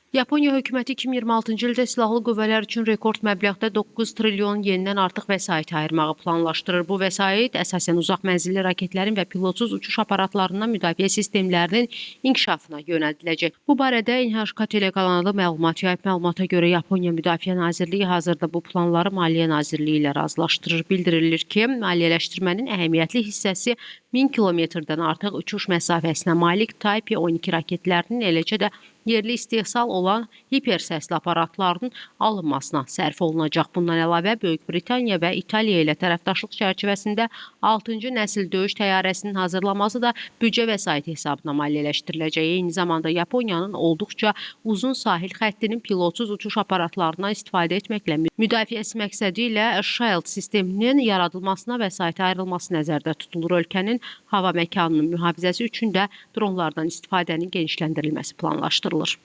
Yaponiya hökuməti 2026-cı ildə silahlı qüvvələr üçün rekord məbləğdə 9 trilyon yendən artıq vəsait ayırmağı planlaşdırır. Bu vəsait əsasən uzaq mənzilli raketlərin və pilotsuz uçuş aparatlarından müdafiə sistemlərinin inkişafına yönəldiləcək. Bu barədə NHK telekanalı məlumat yayıb. Məlumata görə Yaponiya Müdafiə Nazirliyi hazırda bu planları Maliyyə Nazirliyi ilə razılaşdırır. Bildirilir ki, maliyyələşdirmənin əhəmiyyətli hissəsi 1000 kilometrdən artıq uçuş məsafəsinə malik Type 12 raketlərinin, eləcə də yerli istehsal olan hipersəsli aparatların alınmasına sərf olunacaq. Bundan əlavə Böyük Britaniya və İtaliya ilə tərəfdaşlıq çərçivəsində 6-cı nəsil döyüş təyyarəsinin hazırlanması da büdcə vəsaiti hesabına maliyyələşdiriləcək. Eyni zamanda Yaponiyanın olduqca uzun sahil xəttinin pilotsuz uçuş aparatlarından istifadə etməklə müdafiəsi məqsədi ilə Shield sisteminin yaradılmasına vəsait ayrılması nəzərdə tutulur. Ölkənin hava məkanının mühafizəsi üçün də dronlardan istifadənin genişləndirilməsi planlaşdırılır.